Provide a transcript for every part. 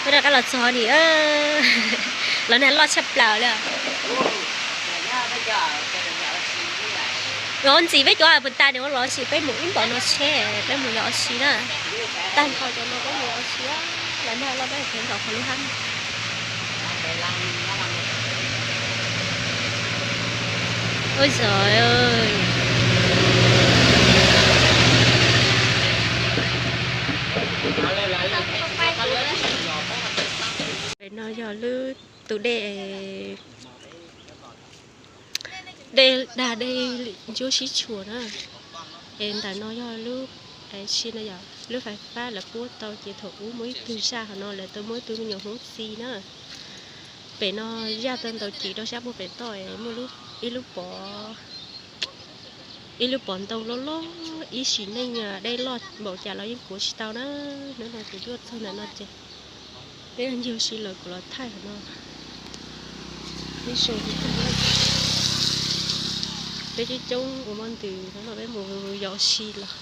Peb rov qab los txog ni, los nag loj tshaj plaws li. Yuav ntxim peb cov puas tas nws ua los sis peb mus ib npaum no tsheb peb mus yos ua si na. Tag nrho cov no peb mus yos ua si, los nag loj peb khiav nkaum qhov lub hab. Oj, pem no yog lub tus dej, dej dag dej ntsuab sib tshuam na. Es ntawm no yog lub, si no yog lub fais fab lawv puab tau ces thaum ub muaj ib tug zaj hauv no lawv tau muab ib tug me nyuam hmoob txi na. Pem no zaj tau ntaus cim rau sab puag pem toj es muaj ib lub pov, ib lub pov ntoo loj loj, ib sim neej dej loj npaum cas los yeej kuav tsis tau na. Hnub no kuv tuaj txog ntawm no ces peb ncig ua si los kuv los thaij hauv no. Ib zoo, peb coob coob ua mov ntws no peb mus yos ua si los.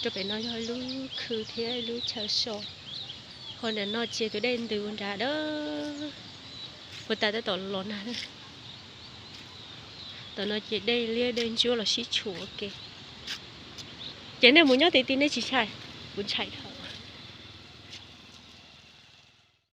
Rau pem no yog ib lub khw thiab ib lub chaw so. Ho ntawm no ces tus dej ntws ua nrad dawb, puas tas tab tom los nag. Tam no ces dej liab dej ntsuab los sib tshuam ua ke. Ces nej mus nyob tim ti nej tsis ntshai? Kuv ntshai.